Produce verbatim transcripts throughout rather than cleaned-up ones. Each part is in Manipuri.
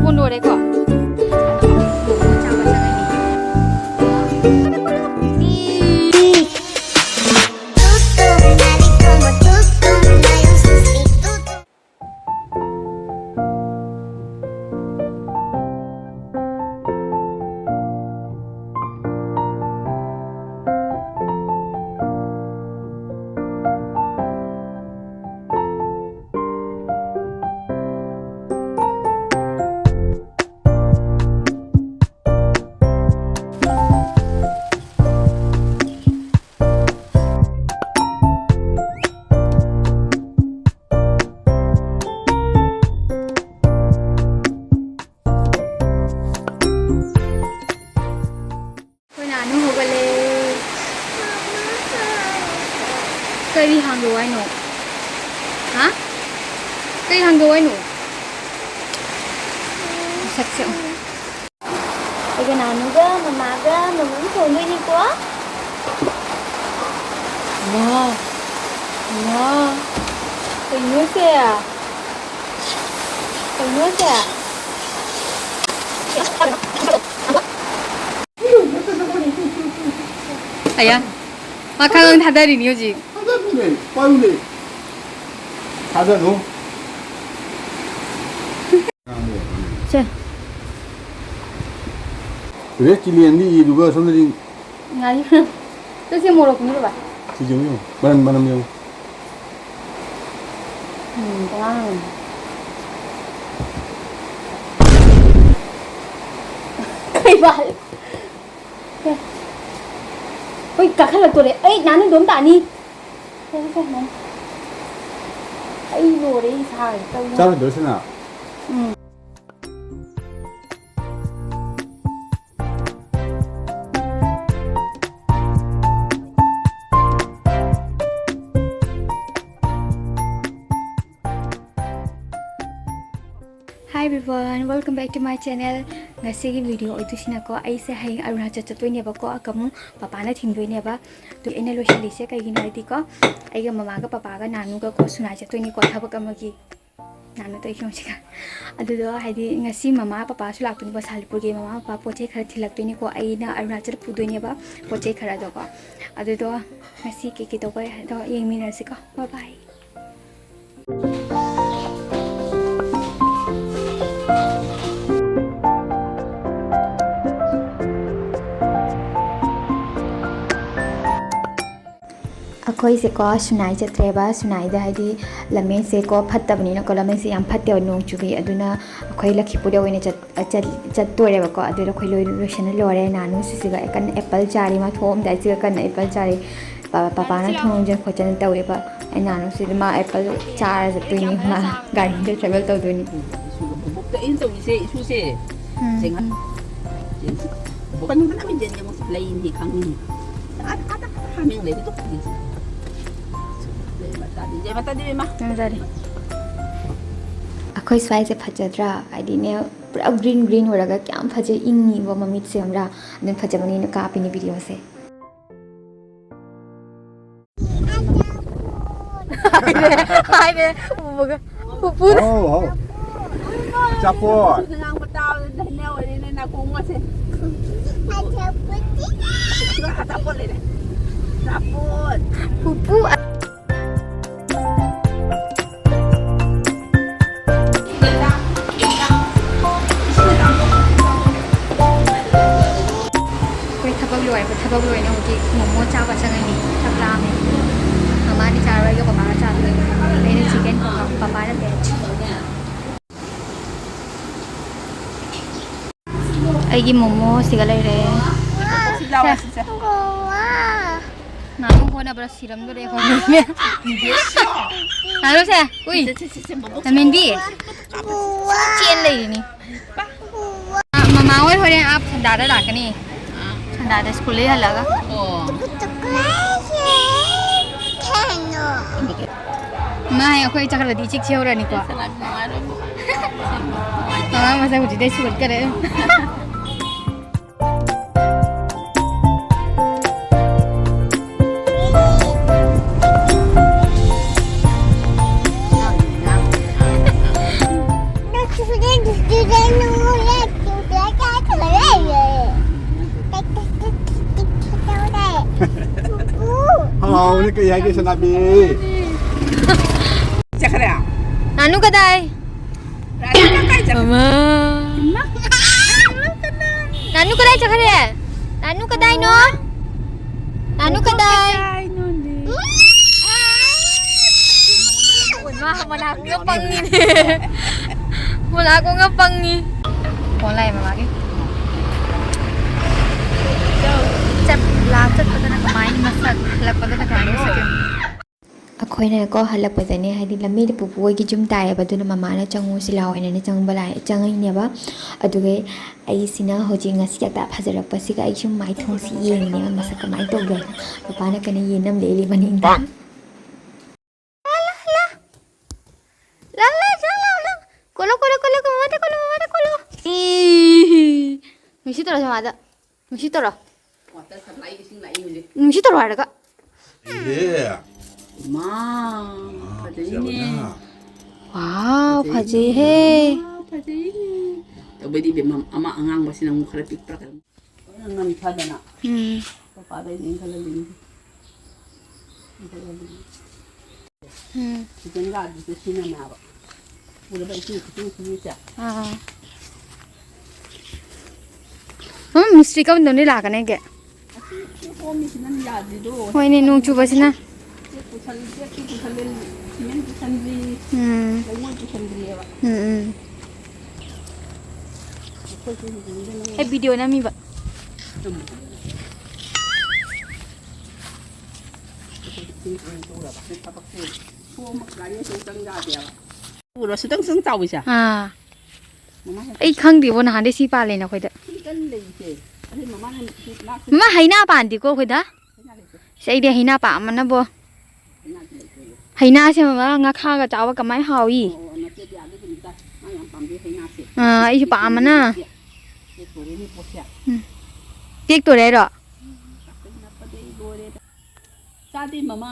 ꯀꯣꯟ ꯂꯣꯏꯔꯦꯀꯣ? ꯑꯩꯈꯣꯏ ꯅꯥꯅꯨ ꯍꯧꯒꯠꯂꯦ꯫ ꯀꯔꯤ ꯍꯥꯡꯗꯣꯛꯑꯣ ꯍꯥꯏꯅꯣ? ꯍꯥ? ꯀꯔꯤ ꯍꯥꯡꯗꯣꯛꯑꯣ ꯍꯥꯏꯅꯣ? ꯃꯁꯛꯁꯦ ꯌꯦꯡꯉꯨ꯫ ꯑꯩꯒ ꯅꯥꯅꯨꯒ ꯃꯃꯥꯒ ꯃꯃꯝ ꯊꯣꯡꯗꯣꯏꯅꯤꯀꯣ꯫ ꯋꯥ, ꯋꯥ, ꯀꯩꯅꯣꯁꯦ? ꯀꯩꯅꯣꯁꯦ? ꯑꯌꯥ, ꯃꯥ ꯈꯪꯉ ꯊꯥꯗꯔꯤꯅꯤ ꯍꯧꯖꯤꯛ꯫ ꯊꯥꯗꯔꯨꯅꯦ, ꯄꯥꯏꯌꯨꯅꯦ꯫ ꯊꯥꯗꯔꯨ꯫ ꯁꯦ꯫ ꯔꯦꯗ ꯆꯤꯂꯤ ꯑꯅꯤ ꯏꯗꯨꯒ ꯁꯣꯝꯗꯗꯤ ꯉꯥꯔꯤ ꯃꯅꯝ꯫ ꯁꯤ ꯃꯣꯔꯣꯛꯅꯤ ꯕꯕꯥ꯫ ꯁꯤꯁꯦ ꯌꯦꯡꯉꯨ, ꯃꯅꯝ, ꯃꯅꯝ ꯌꯦꯡꯉꯨ꯫ ꯎꯝ, ꯄꯉꯥꯡ ꯉꯥꯡꯉꯤ꯫ ꯀꯩ ꯃꯥꯜꯂꯤ? ꯁꯦ꯫ ꯍꯣꯏ, ꯀꯥꯈꯠꯂꯛꯇꯣꯔꯦ꯫ ꯑꯩ ꯅꯥꯅꯨꯗꯣꯝ ꯇꯥꯅꯤ꯫ ꯁꯦ, ꯁꯦ, ꯁꯦ, ꯅꯪ꯫ ꯑꯩ ꯂꯣꯏꯔꯦ, ꯑꯩ ꯁꯥꯔꯦ꯫ ꯇꯧ ꯅꯪ꯫ ꯆꯥꯔꯣꯏꯗ꯭ꯔꯣ ꯁꯤꯅ? ꯎꯝ꯫ Hi everyone, welcome back to my channel. ꯉꯁꯤꯒꯤ video ꯑꯣꯏꯗꯣꯏꯁꯤꯅꯀꯣ, ꯑꯩꯁꯦ ꯍꯌꯦꯡ ꯑꯔꯨꯅꯥꯆꯜ ꯆꯠꯇꯣꯏꯅꯦꯕꯀꯣ, ꯑꯀꯃꯨ ꯄꯄꯥꯅ ꯊꯤꯟꯗꯣꯏꯅꯦꯕ꯫ ꯑꯗꯨ ꯑꯩꯅ ꯂꯣꯏꯁꯤꯜꯂꯤꯁꯦ ꯀꯩꯒꯤꯅꯣ ꯍꯥꯏꯗꯤꯀꯣ, ꯑꯩꯒ ꯃꯃꯥꯒ ꯄꯄꯥꯒ ꯅꯥꯅꯨꯒꯀꯣ ꯁꯨꯅꯥꯏ ꯆꯠꯇꯣꯏꯅꯤꯀꯣ, ꯊꯕꯛ ꯑꯃꯒꯤ꯫ ꯅꯥꯟꯅ ꯇꯧꯏ ꯐꯤꯕꯝꯁꯤꯒ꯫ ꯑꯗꯨꯗꯣ ꯍꯥꯏꯗꯤ ꯉꯁꯤ ꯃꯃꯥ ꯄꯄꯥꯁꯨ ꯂꯥꯛꯄꯅꯤꯀꯣ, ꯁꯥꯂꯤꯄꯨꯔꯒꯤ ꯃꯃꯥ ꯄꯄꯥ ꯄꯣꯠ ꯆꯩ ꯈꯔ ꯊꯤꯜꯂꯛꯇꯣꯏꯅꯤꯀꯣ꯫ ꯑꯩꯅ ꯑꯔꯨꯅꯥꯆꯜ ꯄꯨꯗꯣꯏꯅꯦꯕ ꯄꯣꯠ ꯆꯩ ꯈꯔꯗꯣꯀꯣ꯫ ꯑꯗꯨꯗꯣ ꯉꯁꯤ ꯀꯩ ꯀꯩ ꯇꯧꯕ ꯌꯥꯏ ꯍꯥꯏꯗꯣ ꯌꯦꯡꯃꯤꯟꯅꯔꯁꯤꯀꯣ꯫ ꯕꯥꯏ ꯕꯥꯏ꯫ ꯑꯩꯈꯣꯏꯁꯦꯀꯣ ꯁꯨꯅꯥꯏ ꯆꯠꯇ꯭ꯔꯦꯕ꯫ ꯁꯨꯅꯥꯏꯗ ꯍꯥꯏꯗꯤ ꯂꯝꯃꯦꯟꯁꯦꯀꯣ ꯐꯠꯇꯕꯅꯤꯅꯀꯣ, ꯂꯝꯃꯦꯟꯁꯦ ꯌꯥꯝ ꯐꯠꯇꯦꯕ ꯅꯣꯡ ꯆꯨꯕꯤ꯫ ꯑꯗꯨꯅ ꯑꯩꯈꯣꯏ ꯂꯈꯤꯄꯨꯔꯗ ꯑꯣꯏꯅ ꯆꯠ-, ꯆꯠ-, ꯆꯠꯇꯣꯔꯦꯕꯀꯣ꯫ ꯑꯗꯨꯗ ꯑꯩꯈꯣꯏ ꯂꯣꯏ ꯂꯣꯏꯁꯤꯟꯅ ꯂꯣꯏꯔꯦ꯫ ꯅꯥꯅꯨꯁꯤꯁꯤꯒ ꯀꯟꯅ ꯑꯦꯄꯜ ꯆꯥꯔꯤ, ꯃꯥ ꯊꯣꯛꯑꯝꯗꯥꯏꯁꯤꯒ ꯀꯟꯅ ꯑꯦꯄꯜ ꯆꯥꯔꯤ꯫ ꯄ-, ꯄꯄꯥꯅ ꯊꯣꯡ ꯂꯣꯟꯖꯟ ꯈꯣꯠꯆꯟ ꯇꯧꯔꯦꯕ꯫ ꯑꯩ ꯅꯥꯅꯨꯁꯤꯗ ꯃꯥ ꯑꯦꯄꯜ ꯆꯥꯔ ꯆꯠꯇꯣꯏꯅꯤ, ꯃꯥ ꯒꯥꯔꯤꯗ ꯇ꯭ꯔꯦꯚꯦꯜ ꯇꯧꯗꯣꯏꯅꯤ꯫ ꯕꯨꯕꯣꯛꯇ ꯑꯩꯅ ꯇꯧꯔꯤꯁꯦ, ꯏꯁꯨꯁꯦ꯫ ꯎꯝ꯫ ꯆꯦꯡꯍꯟ-, ꯆꯦꯡ-, ꯕꯨꯕꯣꯛ ꯀꯩꯅꯣꯗ ꯅꯝꯃꯤꯟꯁꯦ ꯌꯦꯡꯉꯣ, ꯂꯩꯅꯤ ꯈꯪꯉꯤꯅꯤ꯫ ꯑꯥꯗ, ꯑꯥꯗ ꯍꯥꯃꯦꯡ ꯂꯩꯕꯗꯣ꯫ ꯖꯩ ꯃꯥꯇꯥ ꯗꯤ, ꯖꯩ ꯃꯥꯇꯥ ꯗꯤ, ꯏꯕꯦꯝꯃ꯫ ꯅꯝꯖꯔꯤ꯫ ꯑꯩꯈꯣꯏ ꯁ꯭ꯋꯥꯏꯁꯦ ꯐꯖꯗ꯭ꯔꯥ? ꯍꯥꯏꯗꯤꯅꯦ, ꯄꯨꯔꯥ ꯒ꯭ꯔꯤꯟ ꯒ꯭ꯔꯤꯟ ꯑꯣꯏꯔꯒ ꯀꯌꯥꯝ ꯐꯖꯩ, ꯏꯪꯉꯤꯕ ꯃꯃꯤꯠꯁꯦ, ꯈꯪꯕ꯭ꯔꯥ? ꯑꯗꯨꯝ ꯐꯖꯕꯅꯤꯅ ꯀꯥꯞꯄꯤꯅꯦ ꯚꯤꯗꯤꯑꯣꯁꯦ꯫ ꯍꯥꯏꯔꯦ, ꯍꯥꯏꯔꯦ, ꯎꯕꯒ꯫ ꯄꯨꯄꯨꯅ꯫ ꯍꯥꯎ, ꯍꯥꯎ꯫ ꯑꯆꯥꯄꯣꯠ꯫ ꯉꯥꯡꯕ ꯇꯥꯕꯗ ꯙꯟꯌ ꯑꯣꯏꯔꯦꯅꯦ ꯅꯥꯀꯣꯡꯒꯁꯦ꯫ ꯑꯆꯥꯄꯣꯠ ꯂꯩꯔꯦ꯫ ꯑꯆꯥꯄꯣꯠ꯫ ꯄꯨꯄꯨ꯫ ꯑꯩꯈꯣꯏ ꯊꯕꯛ ꯂꯣꯏꯔꯦ꯫ ꯊꯕꯛ ꯂꯣꯏꯔꯦ꯫ ꯍꯧꯖꯤꯛ ꯃꯣꯃꯣ ꯆꯥꯕ ꯆꯪꯉꯅꯤ꯫ ꯆꯥꯛ ꯂꯥꯝꯃꯦ꯫ ꯃꯃꯥꯗꯤ ꯆꯥꯔꯣꯏ, ꯑꯩꯒ ꯄꯄꯥꯒ ꯆꯥꯗꯣꯏꯅꯦ꯫ ꯑꯩꯅ ꯆꯤꯀꯟ ꯊꯣꯡꯕ, ꯄꯄꯥꯅ ꯚꯦꯖ꯫ ꯑꯩꯒꯤ ꯃꯣꯃꯣ ꯁꯤꯒ ꯂꯩꯔꯦ꯫ ꯁꯤ ꯂꯥꯎ, ꯁꯦ꯫ ꯁꯤ, ꯁꯦ꯫ ꯅꯥꯅꯨ ꯍꯣꯠꯅꯕꯗ ꯁꯤꯔꯝꯗꯣꯔꯦ ꯑꯩꯈꯣꯏ꯫ ꯅꯥꯅꯨꯁꯦ, ꯎꯏ꯫ ꯁꯦ, ꯁꯦ, ꯁꯦ, ꯁꯦ, ꯃꯕꯣꯛ ꯂꯃꯦꯟꯕꯤ꯫ ꯆꯦꯟ ꯂꯩꯔꯤꯅꯤ꯫ ꯃꯃꯥ ꯍꯣꯏ ꯍꯣꯔꯦꯟ ꯑꯥ ꯁꯟꯗꯥꯗ ꯂꯥꯛꯀꯅꯤ꯫ ꯁꯟꯗꯥꯗ ꯁ꯭ꯀꯨꯜꯗꯩ ꯍꯜꯂꯛꯑꯒ꯫ ꯑꯣ꯫ ꯃꯥ ꯍꯌꯦꯡ ꯑꯩꯈꯣꯏ ꯆꯠꯈ꯭ꯔꯗꯤ ꯏꯆꯤꯛ ꯆꯤꯛꯍꯧꯔꯅꯤꯀꯣ꯫ ꯃꯃꯥ ꯃꯁꯛ ꯍꯧꯖꯤꯛꯇꯩ ꯁꯨꯒꯠꯈꯔꯦ꯫ ꯍꯥꯎꯅꯦ, ꯀꯩ ꯍꯥꯏꯒꯦ, ꯁꯅꯥꯕꯤ? ꯆꯠꯈ꯭ꯔꯦ? ꯅꯥꯅꯨ ꯀꯗꯥꯏ? ꯔꯥꯙꯤꯀꯥ ꯀꯥꯏ ꯆꯠꯈ꯭ꯔꯦ? ꯃꯃꯥ꯫ ꯏꯃꯥ꯫ ꯅꯥꯅꯨ ꯀꯗꯥꯏ ꯆꯠꯈ꯭ꯔꯦ? ꯅꯥꯅꯨ ꯀꯗꯥꯏꯅꯣ? ꯅꯥꯅꯨ ꯀꯗꯥꯏ? ꯀꯗꯥꯏꯅꯣꯅꯦ? ꯃꯥ ꯃꯅꯥꯛ ꯄꯪꯉꯤꯅꯦ꯫ ꯃꯣꯂꯥ ꯀꯣꯡꯒ ꯄꯪꯉꯤ꯫ ꯐꯣꯟ ꯂꯥꯛꯑꯦ ꯃꯃꯥꯒꯤ꯫ ꯆꯠ-، ꯂꯥ ꯆꯠꯄꯗꯅ ꯀꯃꯥꯏꯅ ꯃꯁꯛ, ꯍꯜꯂꯛꯄꯗꯅ ꯀꯃꯥꯏꯅ ꯃꯁꯛ ꯌꯦꯡꯉꯨ꯫ ꯑꯩꯈꯣꯏꯅꯀꯣ ꯍꯜꯂꯛꯄꯗꯅꯦ, ꯍꯥꯏꯗꯤ ꯂꯝꯕꯤꯗ ꯄꯨꯄꯨ ꯍꯣꯏꯒꯤ ꯌꯨꯝ ꯇꯥꯏꯌꯦꯕ, ꯑꯗꯨꯅ ꯃꯃꯥꯅ "ꯆꯪꯉꯨꯁꯤ ꯂꯥꯎ" ꯍꯥꯏꯅꯅꯦ ꯆꯪꯕ ꯂꯥꯛꯑꯦ, ꯆꯪꯉꯛꯏꯅꯦꯕ꯫ ꯑꯗꯨꯒ ꯑꯩꯁꯤꯅ ꯍꯧꯖꯤꯛ ꯉꯁꯤ ꯆꯥꯛꯇꯥ ꯐꯖꯔꯛꯄꯁꯤꯒ ꯑꯩ ꯁꯨꯝ ꯃꯥꯏꯊꯣꯡꯁꯤ ꯌꯦꯡꯉꯤꯅꯦꯕ, ꯃꯁꯛ ꯀꯃꯥꯏꯅ ꯇꯧꯒꯦ ꯍꯥꯏꯅ꯫ ꯃꯄꯥꯅ ꯀꯟꯅ ꯌꯦꯟ ꯑꯃ ꯂꯩꯔꯤ ꯃꯅꯤꯡꯗ꯫ ꯂꯥ, ꯂꯥ, ꯂꯥ, ꯂꯥ, ꯂꯥ, ꯂꯥ, ꯂꯥ꯫ ꯀꯣꯜꯂꯣ, ꯀꯣꯜꯂꯣ, ꯀꯣꯜꯂꯣ, ꯀꯣꯜꯂꯣ, ꯃꯃꯥꯗ ꯀꯣꯜꯂꯣ, ꯃꯃꯥꯗ ꯀꯣꯜꯂꯣ꯫ ꯏ, ꯅꯨꯡꯁꯤ ꯇꯧꯔꯣ, ꯃꯃꯥꯗ꯫ ꯅꯨꯡꯁꯤ ꯇꯧꯔꯣ꯫ ꯋꯥꯇꯔ ꯁꯄ꯭ꯂꯥꯏ ꯏꯁꯤꯡ ꯂꯥꯛꯏ ꯍꯧꯖꯤꯛ꯫ ꯅꯨꯡꯁꯤ ꯇꯧꯔꯣ ꯍꯥꯏꯔꯒ꯫ ꯏꯍꯦ꯫ ꯃꯥ, ꯃꯥ, ꯐꯖꯩꯅꯦ꯫ ꯐꯖꯕꯅ꯫ ꯋꯥꯎ, ꯐꯖꯩꯅꯦ꯫ ꯐꯖꯩꯍꯦ꯫ ꯃꯥ, ꯐꯖꯩꯅꯦ꯫ ꯇꯧꯕꯩꯗꯤ ꯏꯕꯦꯝꯃ, ꯑꯃ ꯑꯉꯥꯡꯕꯁꯤꯅ ꯑꯃꯨꯛ ꯈꯔ ꯄꯤꯛꯄ꯭ꯔꯥ ꯀꯩꯅꯣ꯫ ꯐꯖꯅ ꯅꯝꯊꯗꯅ꯫ ꯎꯝ꯫ ꯄꯄꯥꯗ ꯑꯩꯅ ꯏꯟꯈꯠꯍꯜꯂꯤꯅꯤ꯫ ꯏꯟꯈꯠꯍꯜꯂꯤꯅꯤ꯫ ꯎꯝ꯫ ꯀꯤꯠꯆꯟ ꯒꯥꯔꯗꯦꯟꯁꯦ ꯁꯤꯅꯅꯦ ꯍꯥꯏꯕ꯫ ꯎꯔꯕ ꯏꯁꯤꯡ ꯈꯨꯆꯤꯡ ꯈꯨꯌꯨꯁꯦ꯫ ꯑꯥ꯫ ꯎꯝ, ꯃꯤꯁꯇ꯭ꯔꯤ ꯀꯝꯗꯧꯅꯤ ꯂꯥꯛꯀꯅꯦꯒꯦ? ꯑꯁꯤ ꯏꯁꯤꯡ ꯍꯣꯝꯃꯤꯁꯤꯅꯅꯦ ꯌꯥꯗ꯭ꯔꯤꯗꯣ꯫ ꯍꯣꯏꯅꯦ, ꯅꯣꯡ ꯆꯨꯕꯁꯤꯅ꯫ ꯆꯦꯛ ꯄꯨꯁꯜ-, ꯆꯦꯛꯁꯨ ꯄꯨꯁꯜꯂꯦ, ꯁꯤꯃꯦꯟ ꯄꯨꯁꯟꯗ꯭ꯔꯤ, ꯎꯝ꯫ ꯂꯩꯉꯣꯏ ꯄꯨꯁꯟꯗ꯭ꯔꯤꯑꯕ꯫ ꯎꯝ, ꯎꯝ꯫ ꯑꯩꯈꯣꯏꯁꯨ ꯍꯧꯖꯤꯛ ꯑꯩ ꯚꯤꯗꯤꯑꯣ ꯅꯝꯃꯤꯕ꯫ ꯎꯔꯣ, ꯁꯤꯇꯪ ꯁꯤꯇꯪ ꯆꯥꯎꯋꯤꯁꯦ꯫ ꯑꯥ꯫ ꯃꯃꯥ ꯍꯦꯛ ꯑꯩ ꯈꯪꯗꯦꯕꯣ, ꯅꯍꯥꯟꯗꯩ ꯁꯤ ꯄꯥꯜꯂꯦꯅ ꯑꯩꯈꯣꯏꯗ꯫ ꯁꯤ ꯀꯟꯅ ꯂꯩꯔꯤꯁꯦ꯫ ꯑꯗꯩ ꯃꯃꯥꯅ ꯁꯤ ꯂꯥꯛꯁꯤ ꯃꯥ ꯍꯩꯅꯥ ꯄꯥꯟꯗꯦꯀꯣ ꯑꯩꯈꯣꯏꯗ꯫ ꯍꯩꯅꯥ ꯂꯩꯇꯦ꯫ ꯁꯤ ꯑꯩꯗꯤ ꯍꯩꯅꯥ ꯄꯥꯝꯕꯅꯕꯣ꯫ ꯍꯩꯅꯥꯁꯦ ꯃꯃꯥ, ꯉꯥꯈꯥꯒ ꯆꯥꯎꯕ ꯀꯃꯥꯏ ꯍꯥꯎꯏ? ꯑꯣ, ꯑꯣ, ꯅꯠꯇꯦ, ꯑꯗꯨꯗꯤ ꯃꯥ ꯌꯥꯝ ꯄꯥꯝꯖꯩ ꯍꯩꯅꯥꯁꯦ꯫ ꯑꯥ, ꯑꯩꯁꯨ ꯄꯥꯝꯕꯅ꯫ ꯇꯦꯛꯇꯣꯔꯦꯅꯦ ꯄꯣꯠꯁꯦ꯫ ꯎꯝ꯫ ꯇꯦꯛꯇꯣꯔꯦ ꯍꯥꯏꯔꯣ? ꯅꯞꯄꯗꯩ ꯂꯣꯏꯔꯦꯗ꯫ ꯆꯥꯗꯦ ꯃꯃꯥ꯫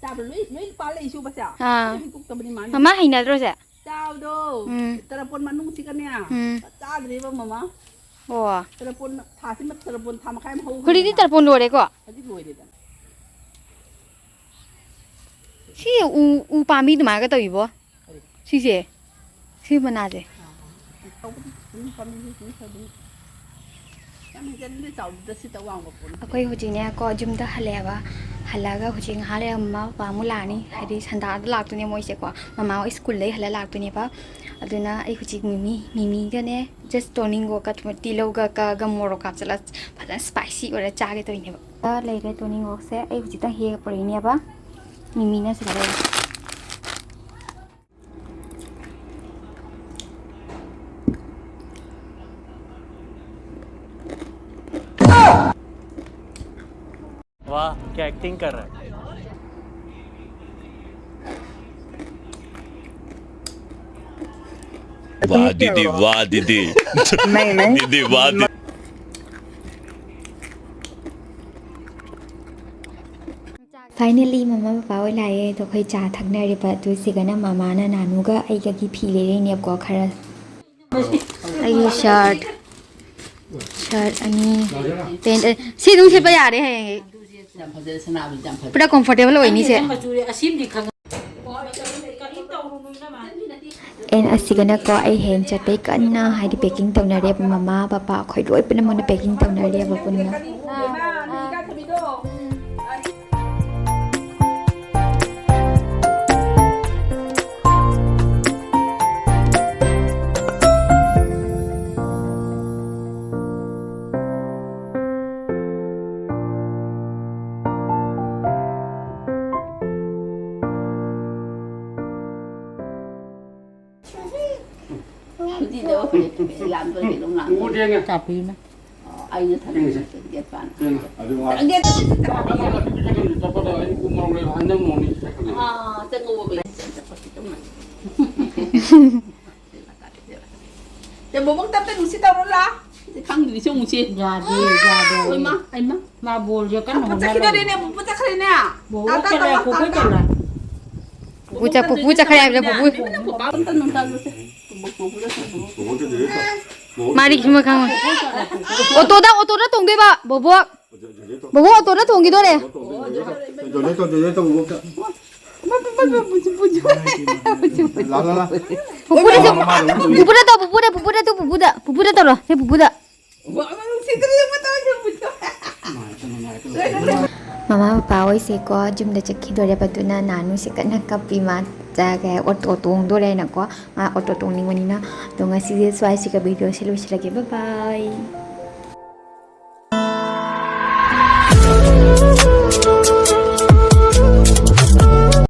ꯆꯥꯕ ꯂꯣꯏ, ꯂꯣꯏ ꯄꯥꯜꯂꯛꯏꯁꯨ ꯕꯁꯦ꯫ ꯑꯥ꯫ ꯍꯦꯛꯇꯣꯛꯇꯕꯅꯤ ꯃꯥꯅ꯫ ꯃꯃꯥ ꯍꯩꯅꯗ꯭ꯔꯣ ꯁꯦ? ꯆꯥꯕꯗꯣ꯫ ꯎꯝ꯫ ꯇꯔꯄꯣꯟ ꯃꯅꯨꯡꯁꯤꯒꯅꯦ꯫ ꯎꯝ꯫ ꯆꯥꯗ꯭ꯔꯤꯕ ꯃꯃꯥ꯫ ꯑꯣ꯫ ꯇꯔꯄꯣꯟ ꯊꯥꯁꯤꯃ, ꯇꯔꯄꯣꯟ ꯊꯥ ꯃꯈꯥꯏ ꯑꯃ ꯍꯧꯈ꯭ꯔꯦꯗꯅ꯫ ꯍꯧꯖꯤꯛꯇꯤ ꯇꯔꯄꯣꯟ ꯂꯣꯏꯔꯦꯀꯣ? ꯍꯧꯖꯤꯛ ꯂꯣꯏꯔꯦꯗꯅ꯫ ꯁꯤ ꯎ, ꯎ ꯄꯥꯝꯕꯤ ꯑꯗꯨꯃꯥꯏꯅꯒ ꯇꯧꯏꯕꯣ꯫ ꯀꯔꯤ? ꯁꯤꯁꯦ꯫ ꯁꯤ ꯃꯅꯥꯁꯦ꯫ ꯑꯥ, ꯑꯥ꯫ ꯇꯧꯕꯗꯤ ꯑꯗꯨꯝ ꯄꯥꯝꯕꯤꯁꯦ ꯑꯗꯨꯝ ꯈꯔ ꯑꯗꯨꯝ ꯌꯥꯝ ꯍꯦꯟꯖꯟꯅꯗꯤ ꯆꯥꯎꯗ꯭ꯔꯁꯨ ꯇꯧ ꯋꯥꯡꯕ ꯄꯣꯠ ꯅꯠꯇꯦ꯫ ꯑꯩꯈꯣꯏ ꯍꯧꯖꯤꯛꯅꯦꯀꯣ, ꯌꯨꯝꯗ ꯍꯜꯂꯛꯑꯦꯕ꯫ ꯍꯜꯂꯛꯑꯒ ꯍꯧꯖꯤꯛ ꯉꯥꯏꯍꯥꯛ ꯂꯩꯔꯒ ꯃꯃꯥ ꯕꯕꯥ ꯑꯃꯨꯛ ꯂꯥꯛꯑꯅꯤ꯫ ꯍꯥꯏꯗꯤ ꯁꯟꯗꯥꯗ ꯂꯥꯛꯇꯣꯏꯅꯦ ꯃꯣꯏꯁꯦꯀꯣ꯫ ꯃꯃꯥ ꯍꯣꯏ ꯁ꯭ꯀꯨꯜꯗꯩ ꯍꯜꯂ ꯂꯥꯛꯇꯣꯏꯅꯦꯕ꯫ ꯑꯗꯨꯅ ꯑꯩ ꯍꯧꯖꯤꯛ ꯃꯤꯃꯤ, ꯃꯤꯃꯤꯒꯅꯦ, just ꯇꯣꯅꯤꯡꯒꯣꯛꯀ ꯇꯤꯜꯍꯧꯒ ꯀꯛꯑꯒ ꯃꯣꯔꯣꯛ ꯍꯥꯞꯆꯤꯜꯂ ꯐꯖꯅ spicy ꯑꯣꯏꯔ ꯆꯥꯒꯦ ꯇꯧꯔꯤꯅꯦꯕ꯫ ꯂꯩꯔꯦ ꯇꯣꯅꯤꯡꯒꯣꯛꯁꯦ꯫ ꯑꯩ ꯍꯧꯖꯤꯛꯇꯪ ꯍꯦꯛꯑ ꯄꯨꯔꯛꯏꯅꯦꯕ꯫ ꯃꯤꯃꯤꯅ ꯁꯤꯗ ꯂꯩꯔꯦ꯫ वाह, क्या एक्टिंग कर रहा है। वाह दीदी, वाह दीदी। नहीं, नहीं। दीदी, वाह दीदी। Finally, ꯃꯃꯥ ꯕꯕꯥ ꯍꯣꯏ ꯂꯥꯛꯑꯦ꯫ ꯑꯗꯣ ꯑꯩꯈꯣꯏ ꯆꯥ ꯊꯛꯅꯔꯤꯕ꯫ ꯑꯗꯨ ꯁꯤꯒꯅ ꯃꯃꯥꯅ ꯅꯥꯅꯨꯒ ꯑꯩꯒꯒꯤ ꯐꯤ ꯂꯩꯔꯛꯏꯅꯦꯕꯀꯣ ꯈꯔ꯫ ꯑꯩꯒꯤ shirt, shirt ꯑꯅꯤ, pant ꯑ-, ꯁꯤ ꯑꯗꯨꯝ ꯁꯦꯠꯄ ꯌꯥꯔꯦ ꯍꯌꯦꯡ꯫ ꯌꯥꯝ ꯐꯖꯩ, ꯁꯅꯥꯕꯗꯤ ꯌꯥꯝ ꯐꯖꯩ꯫ ꯄꯨꯔꯥ comfortable ꯑꯣꯏꯅꯤꯁꯦ꯫ ꯃꯆꯨ ꯑꯁꯤꯃꯗꯤ ꯈꯪꯉꯦ꯫ ꯀꯔꯤꯝ ꯇꯧꯔꯨꯅꯨ ꯏꯅꯝꯃ꯫ And ꯑꯁꯤꯒꯅꯀꯣ ꯑꯩ ꯍꯌꯦꯡ ꯆꯠꯄꯩ ꯀꯟꯅ ꯍꯥꯏꯗꯤ packing ꯇꯧꯅꯔꯦꯕ꯫ ꯃꯃꯥ, ꯄꯄꯥ, ꯑꯩꯈꯣꯏ ꯂꯣꯏ ꯄꯨꯝꯅꯝꯕꯅ packing ꯇꯧꯅꯔꯦꯕ ꯄꯨꯟꯅ꯫ ꯑꯗꯨꯗꯤ ꯂꯧꯔꯦ꯫ ꯂꯥꯝꯕꯒꯤ ꯑꯗꯨꯝ ꯂꯥꯝꯕ꯫ ꯆꯥꯄꯤꯅ꯫ ꯑꯣ, ꯑꯩꯅ ꯊꯝꯃꯦ꯫ ꯒꯦꯠ ꯄꯥꯟ꯫ ꯒꯦꯠ ꯑꯥ, ꯆꯪꯉꯛꯑꯣ꯫ ꯆꯦ ꯕꯣꯕꯣꯛ ꯇꯞꯇ ꯅꯨꯡꯁꯤ ꯇꯧꯔꯣ ꯂꯥ꯫ ꯁꯤ ꯈꯪꯗ꯭ꯔꯤꯁꯦ ꯑꯃꯨꯛꯁꯦ꯫ ꯌꯥꯗꯦ, ꯌꯥꯗꯦ꯫ ꯍꯣꯏ, ꯃꯥ꯫ ꯍꯩꯃꯥ꯫ ꯃꯥ ꯕꯣꯜꯁꯦ ꯀꯟꯅ ꯄꯨꯄꯨ ꯍꯣꯠꯅꯔꯤ꯫ ꯆꯠꯈꯤꯗꯣꯔꯦꯅꯦ, ꯄꯨꯄꯨ ꯆꯠꯈ꯭ꯔꯦꯅꯦ꯫ ꯕꯣꯕꯣꯛ ꯇꯥ, ꯇꯥ, ꯆꯠꯂꯦ, ꯇꯥ, ꯄꯨꯄꯨ ꯇꯥ, ꯇꯥ꯫ ꯆꯠꯂꯦ꯫ ꯄꯨꯄꯨ ꯆꯠ-, ꯄꯨꯄꯨ ꯆꯠꯈ꯭ꯔꯦ ꯍꯥꯏꯕꯗ ꯄꯨꯄꯨ꯫ ꯏꯃꯥ, ꯄꯨꯄꯨ ꯑꯝꯇ ꯅꯨꯡꯗꯥꯡꯗꯁꯦ꯫ ꯃꯥꯗꯤ ꯀꯩꯁꯨꯝ ꯈꯪꯉꯣꯏ꯫ ꯑꯣꯇꯣꯗ, ꯑꯣꯇꯣꯗ ꯇꯣꯡꯗꯣꯏꯕ, ꯕꯣꯕꯣꯛ꯫ ꯕꯣꯕꯣꯛ, ꯑꯣꯇꯣꯗ ꯇꯣꯡꯈꯤꯗꯣꯔꯦ꯫ ꯄꯨꯄꯨꯗꯁꯨ, ꯄꯨꯄꯨꯗ ꯇꯧ, ꯄꯨꯄꯨꯗ, ꯄꯨꯄꯨꯗ ꯇꯧ, ꯄꯨꯄꯨꯗ꯫ ꯄꯨꯄꯨꯗ ꯇꯧꯔꯣ, ꯁꯦ ꯄꯨꯄꯨꯗ꯫ ꯃꯃꯥ ꯄꯄꯥ ꯍꯣꯏꯁꯦꯀꯣ, ꯌꯨꯝꯗ ꯆꯠꯈꯤꯗꯣꯔꯦꯕ, ꯑꯗꯨꯅ ꯅꯥꯅꯨꯁꯦ ꯀꯟꯅ ꯀꯞꯄꯤ꯫ ꯃꯥ ꯆꯥꯒꯦ, ꯑꯣꯇꯣ ꯇꯣꯡꯗꯣꯔꯦꯅꯀꯣ꯫ ꯃꯥ ꯑꯣꯇꯣ ꯇꯣꯡꯅꯤꯡꯕꯅꯤꯅ꯫ ꯑꯗꯣ ꯉꯁꯤꯁꯦ ꯁ꯭ꯋꯥꯏꯁꯤꯒ ꯚꯤꯗꯤꯑꯣꯁꯦ ꯂꯣꯏꯁꯤꯜꯂꯒꯦ꯫ ꯕꯥꯏ ꯕꯥꯏ꯫